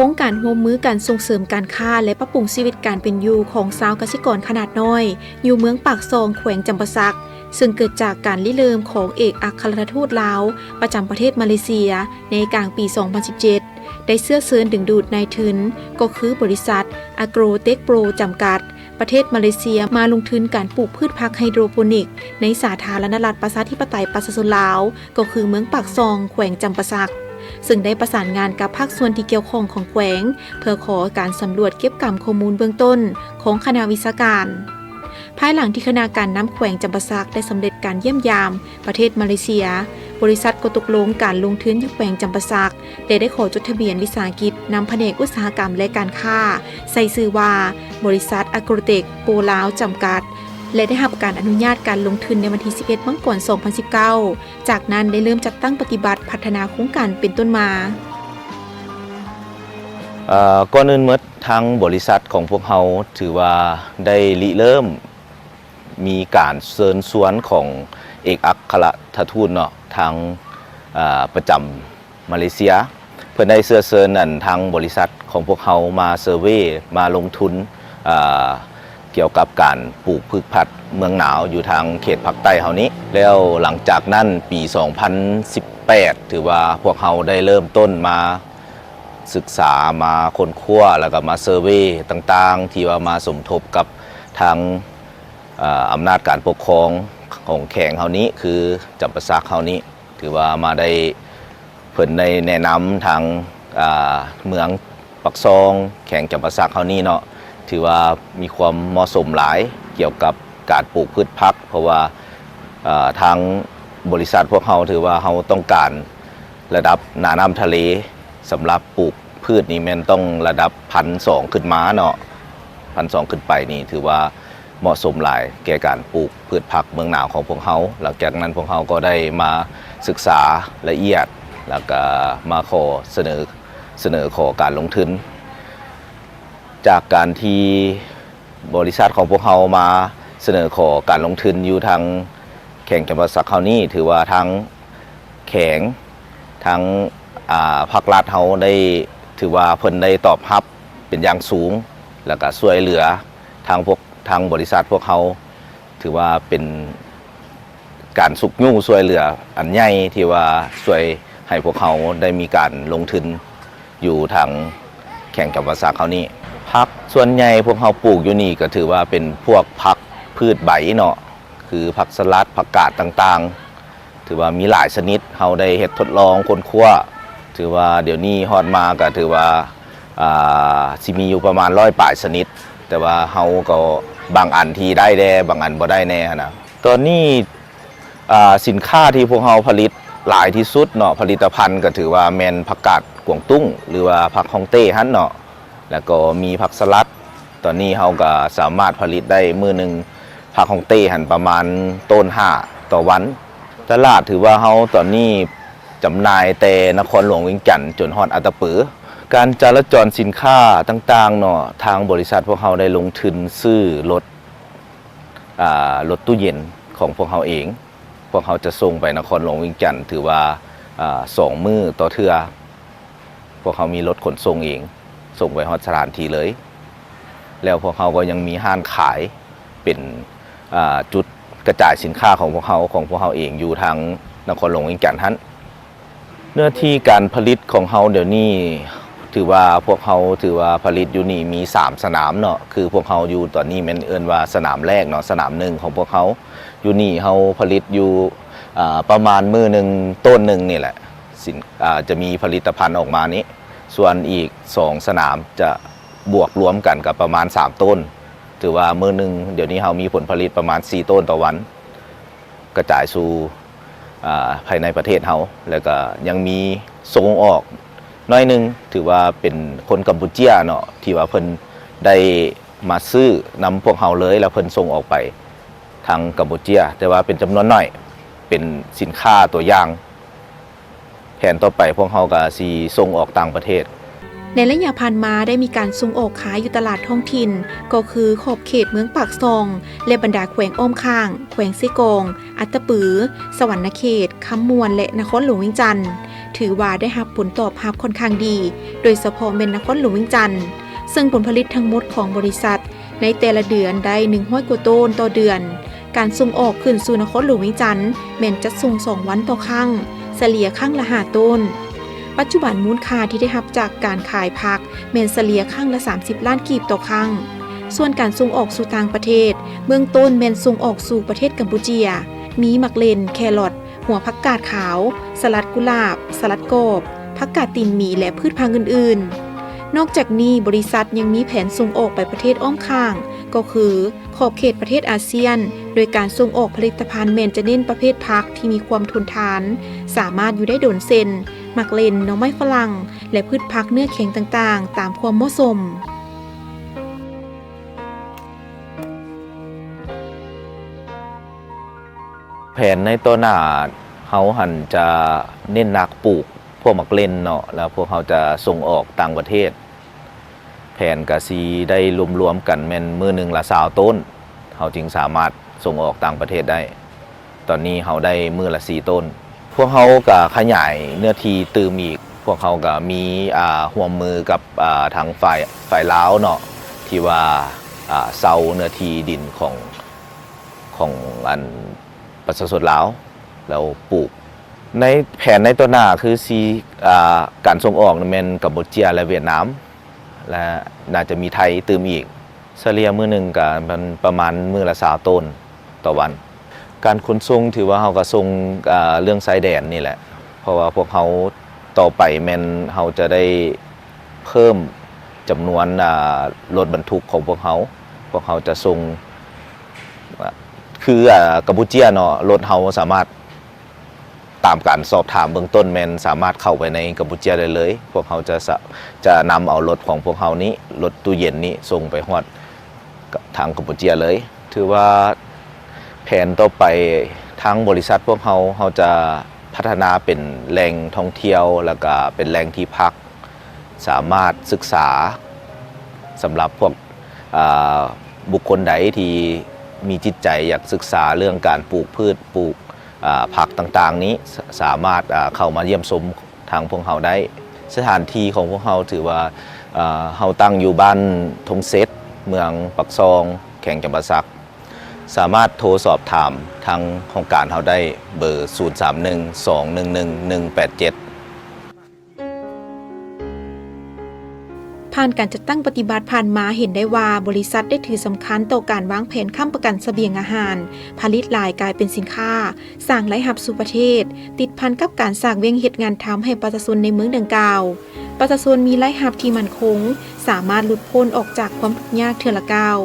ໂຄງການຮ່ວມມືກັນສົ່ງເສີມການຄ້າ ແລະ ປັບປຸງຊີວິດການເປັນຢູ່ຂອງຊາວກະສິກອນຂະໜາດນ້ອຍ ຢູ່ເມືອງປາກຊ່ອງ ແຂວງຈຳປາສັກ, ເຊິ່ງເກີດຈາກການລິເລີ່ມຂອງເອກອັກຄະລັດທູດລາວປະຈຳປະເທດມາເລເຊຍ ໃນກາງປີສອງພັນສິບເຈັດ ໄດ້ເຊື້ອເຊີນດຶງດູດນາຍທຶນ ກໍຄືບໍລິສັດ Agrotech Pro ຈຳກັດ ປະເທດມາເລເຊຍ ມາລົງທຶນການປູກພືດຜັກໄຮໂດຣໂປນິກ ໃນສາທາລະນະລັດປະຊາທິປະໄຕປະຊາຊົນລາວ ກໍຄືເມືອງປາກຊ່ອງ ແຂວງຈຳປາສັກ, ເຊິ່ງໄດ້ປະສານງານກັບພາກສ່ວນທີ່ກ່ຽວຂ້ອງຂອງແຂວງ ເພື່ອຂໍການສຳຫຼວດເກັບກຳຂໍ້ມູນເບື້ອງຕົ້ນຂອງຄະນະວິຊາການ. ພາຍຫຼັງທີ່ຄະນະການນຳແຂວງຈຳປາສັກໄດ້ສຳເລັດການຢ້ຽມຢາມປະເທດມາເລເຊຍ, ບໍລິສັດກໍຕົກລົງການລົງທຶນຢູ່ແຂວງຈຳປາສັກ ແລະ ໄດ້ຂໍຈົດທະບຽນວິສາຫະກິດນຳພະແນກອຸດສາຫະກຳ ແລະ ການຄ້າ ໃສ່ຊື່ວ່າ ບໍລິສັດ Agrotech Pro ລາວ ຈຳກັດ ແລະ ໄດ້ຮັບການອະນຸຍາດການລົງທຶນໃນວັນທີສິບເອັດ ມັງກອນ ສອງພັນສິບເກົ້າ. ຈາກນັ້ນໄດ້ເລີ່ມຈັດຕັ້ງປະຕິບັດພັດທະນາໂຄງການເປັນຕົ້ນມາ. ເອີ ກ່ອນອື່ນໝົດ ທາງບໍລິສັດຂອງພວກເຮົາຖືວ່າໄດ້ລິເລີ່ມມີການເຊີນຊວນຂອງເອກອັກຄະລັດທູດເນາະ ທາງ ເອີ ປະຈຳມາເລເຊຍ. ເພິ່ນໄດ້ເຊື້ອເຊີນອັນທາງບໍລິສັດຂອງພວກເຮົາມາເຊີເວ ມາລົງທຶນ ເອີ ກ່ຽວກັບການປູກພືດຜັກເມືອງໜາວຢູ່ທາງເຂດພາກໃຕ້ເຮົານີ້. ແລ້ວຫຼັງຈາກນັ້ນປີສອງພັນສິບແປດ ຖືວ່າພວກເຮົາໄດ້ເລີ່ມຕົ້ນມາສຶກສາ ມາຄົ້ນຄວ້າ ແລ້ວກໍມາເຊີເວຕ່າງໆ ທີ່ວ່າມາສົມທົບກັບທາງ ເອີ ອຳນາດການປົກຄອງຂອງແຂວງເຮົານີ້ ຄືຈຳປາສັກເຮົານີ້ ຖືວ່າມາໄດ້ ເພິ່ນໄດ້ແນະນຳທາງ ອ່າ ເມືອງປາກຊ່ອງ ແຂວງຈຳປາສັກເຮົານີ້ເນາະ ຖືວ່າມີຄວາມເໝາະສົມຫຼາຍກ່ຽວກັບການປູກພືດຜັກ ເພາະວ່າ ເອີ ທາງບໍລິສັດພວກເຮົາຖືວ່າເຮົາຕ້ອງການລະດັບໜ້ານ້ຳທະເລ ສຳລັບປູກພືດນີ້ແມ່ນຕ້ອງລະດັບພັນສອງຂຶ້ນມາເນາະ ພັນສອງຂຶ້ນໄປນີ້ຖືວ່າ ເໝາະສົມຫຼາຍແກ່ການປູກພືດຜັກເມືອງໜາວຂອງພວກເຮົາ. ຫຼັງຈາກນັ້ນພວກເຮົາກໍໄດ້ມາສຶກສາລະອຽດ ແລ້ວກະມາຂໍສະເໜີ ສະເໜີຂໍການລົງທຶນ. ຈາກການທີ່ບໍລິສັດຂອງພວກເຮົາມາສະເໜີຂໍການລົງທຶນຢູ່ທາງແຂວງຈຳປາສັກເຮົານີ້ ຖືວ່າທາງ ແຂວງ ທາງ ອ່າ ພາກລັດເຮົາໄດ້ ຖືວ່າເພິ່ນໄດ້ຕອບຮັບເປັນຢ່າງສູງ ແລ້ວກະຊ່ວຍເຫຼືອທາງພວກ ທາງບໍລິສັດພວກເຮົາ ຖືວ່າເປັນການຊຸກຍູ້ຊ່ວຍເຫຼືອອັນໃຫຍ່ ທີ່ວ່າຊ່ວຍໃຫ້ພວກເຮົາໄດ້ມີການລົງທຶນຢູ່ທາງແຂວງຈຳປາສັກເຮົານີ້. ຜັກສ່ວນໃຫຍ່ພວກເຮົາປູກຢູ່ນີ້ກໍຖືວ່າເປັນພວກຜັກພືດໃບເນາະ ຄືຜັກສະຫຼັດ ຜັກກາດຕ່າງໆ ຖືວ່າມີຫຼາຍຊະນິດ ເຮົາໄດ້ເຮັດທົດລອງຄົ້ນຄວ້າ ຖືວ່າດຽວນີ້ຮອດມາກໍຖືວ່າ ອ່າ ຊິມີຢູ່ປະມານຮ້ອຍປາຍຊະນິດ ແຕ່ວ່າເຮົາກໍບາງອັນທີ່ໄດ້ແດ່ ບາງອັນບໍ່ໄດ້ແດ່ຫັ້ນນະ. ຕອນນີ້ ອ່າ ສິນຄ້າທີ່ພວກເຮົາຜະລິດຫຼາຍທີ່ສຸດເນາະ ຜະລິດຕະພັນກໍຖືວ່າແມ່ນຜັກກາດກວາງຕຸ້ງ ຫຼືວ່າຜັກຮ່ອງເຕ້ຫັ້ນເນາະ ແລ້ວກໍມີຜັກສະຫຼັດ. ຕອນນີ້ເຮົາກໍສາມາດຜະລິດໄດ້ມື້ໜຶ່ງ ຜັກຮ່ອງເຕ້ຫັ້ນປະມານໂຕນຫ້າຕໍ່ວັນ. ຕະຫຼາດຖືວ່າເຮົາຕອນນີ້ຈຳໜ່າຍແຕ່ນະຄອນຫຼວງວຽງຈັນຈົນຮອດອັດຕະປື. ການຈະລາຈອນສິນຄ້າຕ່າງໆເນາະ ທາງບໍລິສັດພວກເຮົາໄດ້ລົງທຶນຊື້ລົດ ອ່າ ລົດຕູ້ເຢັນຂອງພວກເຮົາເອງ. ພວກເຮົາຈະສົ່ງໄປນະຄອນຫຼວງວຽງຈັນ ຖືວ່າ ອ່າ ສອງມື້ຕໍ່ເທື່ອ. ພວກເຮົາມີລົດຂົນສົ່ງເອງ ສົ່ງໄປຮອດສະຖານທີ່ເລີຍ. ແລ້ວພວກເຮົາກໍຍັງມີຮ້ານຂາຍ ເປັນ ອ່າ ຈຸດກະຈາຍສິນຄ້າຂອງພວກເຮົາ ຂອງພວກເຮົາເອງ ຢູ່ທາງນະຄອນຫຼວງວຽງຈັນຫັ້ນ. ເນື້ອທີ່ການຜະລິດຂອງເຮົາດຽວນີ້ ຖືວ່າພວກເຮົາ ຖືວ່າຜະລິດຢູ່ນີ້ມີສາມສະໜາມເນາະ ຄືພວກເຮົາຢູ່ຕອນນີ້ແມ່ນເອີ້ນວ່າສະໜາມແລກເນາະ ສະໜາມໜຶ່ງຂອງພວກເຮົາ. ຢູ່ນີ້ເຮົາຜະລິດຢູ່ ອ່າ ປະມານມື້ໜຶ່ງໂຕນໜຶ່ງນີ້ແຫຼະ ສິນ ອ່າ ຈະມີຜະລິດຕະພັນອອກມານີ້. ສ່ວນອີກສອງສະໜາມຈະບວກລວມກັນກໍປະມານສາມໂຕນ. ຖືວ່າມື້ໜຶ່ງ ດຽວນີ້ເຮົາມີຜົນຜະລິດປະມານສີ່ໂຕນຕໍ່ວັນ ກະຈາຍສູ່ ອ່າ ພາຍໃນປະເທດເຮົາ ແລ້ວກໍຍັງມີສົ່ງອອກໜ້ອຍໜຶ່ງ ຖືວ່າເປັນຄົນກຳປູເຈຍເນາະ ທີ່ວ່າເພິ່ນໄດ້ມາຊື້ນຳພວກເຮົາເລີຍ ແລ້ວເພິ່ນສົ່ງອອກໄປທາງກຳປູເຈຍ ແຕ່ວ່າເປັນຈຳນວນໜ້ອຍ ເປັນສິນຄ້າຕົວຢ່າງ. ແຜນຕໍ່ໄປພວກເຮົາກໍຊິສົ່ງອອກຕ່າງປະເທດ. ໃນໄລຍະຜ່ານມາໄດ້ມີການສົ່ງອອກຂາຍຢູ່ຕະຫຼາດທ້ອງຖິ່ນ ກໍຄືຂອບເຂດເມືອງປາກຊ່ອງ ແລະ ບັນດາແຂວງອ້ອມຂ້າງ, ແຂວງເຊກອງ, ອັດຕະປື, ສະຫວັນນະເຂດ, ຄຳມ່ວນ ແລະ ນະຄອນຫຼວງວຽງຈັນ. ຖືວ່າໄດ້ຮັບຜົນຕອບຮັບຂ້ອນຂ້າງດີ, ໂດຍສະເພາະແມ່ນນະຄອນຫຼວງວຽງຈັນ, ເຊິ່ງຜົນຜະລິດທັງໝົດຂອງບໍລິສັດໃນແຕ່ລະເດືອນໄດ້ໜຶ່ງຮ້ອຍກວ່າໂຕນຕໍ່ເດືອນ. ການສົ່ງອອກຂຶ້ນສູ່ນະຄອນຫຼວງວຽງຈັນແມ່ນຈັດສົ່ງສອງວັນຕໍ່ຄັ້ງ, ສະເລ່ຍຄັ້ງລະຫ້າໂຕນ. ປັດຈຸບັນມູນຄ່າທີ່ໄດ້ຮັບຈາກການຂາຍຜັກແມ່ນສະເລ່ຍຄັ້ງລະສາມສິບລ້ານກີບຕໍ່ຄັ້ງ. ສ່ວນການສົ່ງອອກສູ່ຕ່າງປະເທດ, ເບື້ອງຕົ້ນແມ່ນສົ່ງອອກສູ່ປະເທດກຳປູເຈຍ, ມີໝາກເລັ່ນ, ແຄຣອດ, ຫົວຜັກກາດຂາວ, ສະຫຼັດກຸຫຼາບ, ສະຫຼັດກອບ, ຜັກກາດຕີນໝີ ແລະ ພືດພັງອື່ນໆ. ນອກຈາກນີ້, ບໍລິສັດຍັງມີແຜນສົ່ງອອກໄປປະເທດອ້ອມຂ້າງ, ກໍຄືຂອບເຂດປະເທດອາຊຽນ, ໂດຍການສົ່ງອອກຜະລິດຕະພັນແມ່ນຈະເນັ້ນປະເພດຜັກທີ່ມີຄວາມທົນທານ, ສາມາດຢູ່ໄດ້ດົນ ເຊັ່ນ ໝາກເລັ່ນ, ໜໍ່ໄມ້ຝຣັ່ງ ແລະ ພືດຜັກເນື້ອແຂງຕ່າງໆ ຕາມຄວາມເໝາະສົມ. ແຜນໃນຕໍ່ໜ້າ ເຮົາຫັ້ນຈະເນັ້ນໜັກປູກພວກໝາກເລັ່ນເນາະ, ແລ້ວພວກເຮົາຈະສົ່ງອອກຕ່າງປະເທດ. ແຜນກະຊິໄດ້ລວມໆກັນແມ່ນມື້ໜຶ່ງລະຊາວໂຕນ, ເຮົາຈຶ່ງສາມາດສົ່ງອອກຕ່າງປະເທດໄດ້. ຕອນນີ້ເຮົາໄດ້ມື້ລະສີ່ໂຕນ. ພວກເຮົາກະຂະຫຍາຍເນື້ອທີ່ຕື່ມອີກ. ພວກເຮົາກະມີ ອ່າ ຮ່ວມມືກັບ ອ່າ ທາງຝ່າຍ ຝ່າຍລາວເນາະ ທີ່ວ່າ ອ່າ ເຊົ່າເນື້ອທີ່ດິນຂອງ ຂອງອັນປະຊາຊົນລາວ ແລ້ວປູກ. ໃນແຜນໃນຕໍ່ໜ້າຄືຊິ ອ່າ ການສົ່ງອອກນີ້ແມ່ນກຳປູເຈຍ ແລະ ຫວຽດນາມ ແລະ ໜ້າຈະມີໄທຕື່ມອີກ. ສະເລ່ຍມື້ໜຶ່ງກະມັນປະມານມື້ລະຊາວໂຕນຕໍ່ວັນ. ການຂົນສົ່ງຖືວ່າເຮົາກະສົ່ງ ອ່າ ເລື່ອງຊາຍແດນນີ້ແຫຼະ, ເພາະວ່າພວກເຮົາຕໍ່ໄປແມ່ນເຮົາຈະໄດ້ເພີ່ມຈຳນວນ ອ່າ ລົດບັນທຸກຂອງພວກເຮົາ. ພວກເຮົາຈະສົ່ງ ຄື ອ່າ ກຳປູເຈຍເນາະ, ລົດເຮົາສາມາດ ຕາມການສອບຖາມເບື້ອງຕົ້ນແມ່ນສາມາດເຂົ້າໄປໃນກຳປູເຈຍໄດ້ເລີຍ. ພວກເຮົາຈະ ຈະນຳເອົາລົດຂອງພວກເຮົານີ້ ລົດຕູ້ເຢັນນີ້ ສົ່ງໄປຮອດທາງກຳປູເຈຍເລີຍ. ຖືວ່າແຜນຕໍ່ໄປ ທາງບໍລິສັດພວກເຮົາ ເຮົາຈະພັດທະນາເປັນແຫຼ່ງທ່ອງທ່ຽວ ແລ້ວກະເປັນແຫຼ່ງທີ່ພັກ ສາມາດສຶກສາສຳລັບພວກ ອ່າ ບຸກຄົນໃດທີ່ມີຈິດໃຈຢາກສຶກສາເລື່ອງການປູກພືດ ປູກ ອ່າ ຜັກຕ່າງໆນີ້ ສາມາດ ອ່າ ເຂົ້າມາຢ້ຽມຊົມທາງພວກເຮົາໄດ້. ສະຖານທີ່ຂອງພວກເຮົາຖືວ່າ ເຮົາຕັ້ງຢູ່ບ້ານທົ່ງເຊັດ ເມືອງປາກຊ່ອງ ແຂວງຈຳປາສັກ. ສາມາດໂທສອບຖາມທາງຫ້ອງການເຮົາໄດ້ ເບີ ສູນສາມໜຶ່ງ ສອງໜຶ່ງໜຶ່ງ ໜຶ່ງແປດເຈັດ. ຜ່ານການຈັດຕັ້ງປະຕິບັດຜ່ານມາ ເຫັນໄດ້ວ່າບໍລິສັດໄດ້ຖືສຳຄັນຕໍ່ການວາງແຜນຄ້ຳປະກັນສະບຽງອາຫານ, ຜະລິດຫຼາຍກາຍເປັນສິນຄ້າ, ສ້າງລາຍຮັບສູ່ປະເທດ, ຕິດພັນກັບການສ້າງວຽງເຮັດງານທຳໃຫ້ປະຊາຊົນໃນເມືອງດັ່ງກ່າວ. ປະຊາຊົນມີລາຍຮັບທີ່ໝັ້ນຄົງ, ສາມາດຫຼຸດພົ້ນອອກຈາກຄວາມທຸກຍາກເທື່ອລະກ້າວ.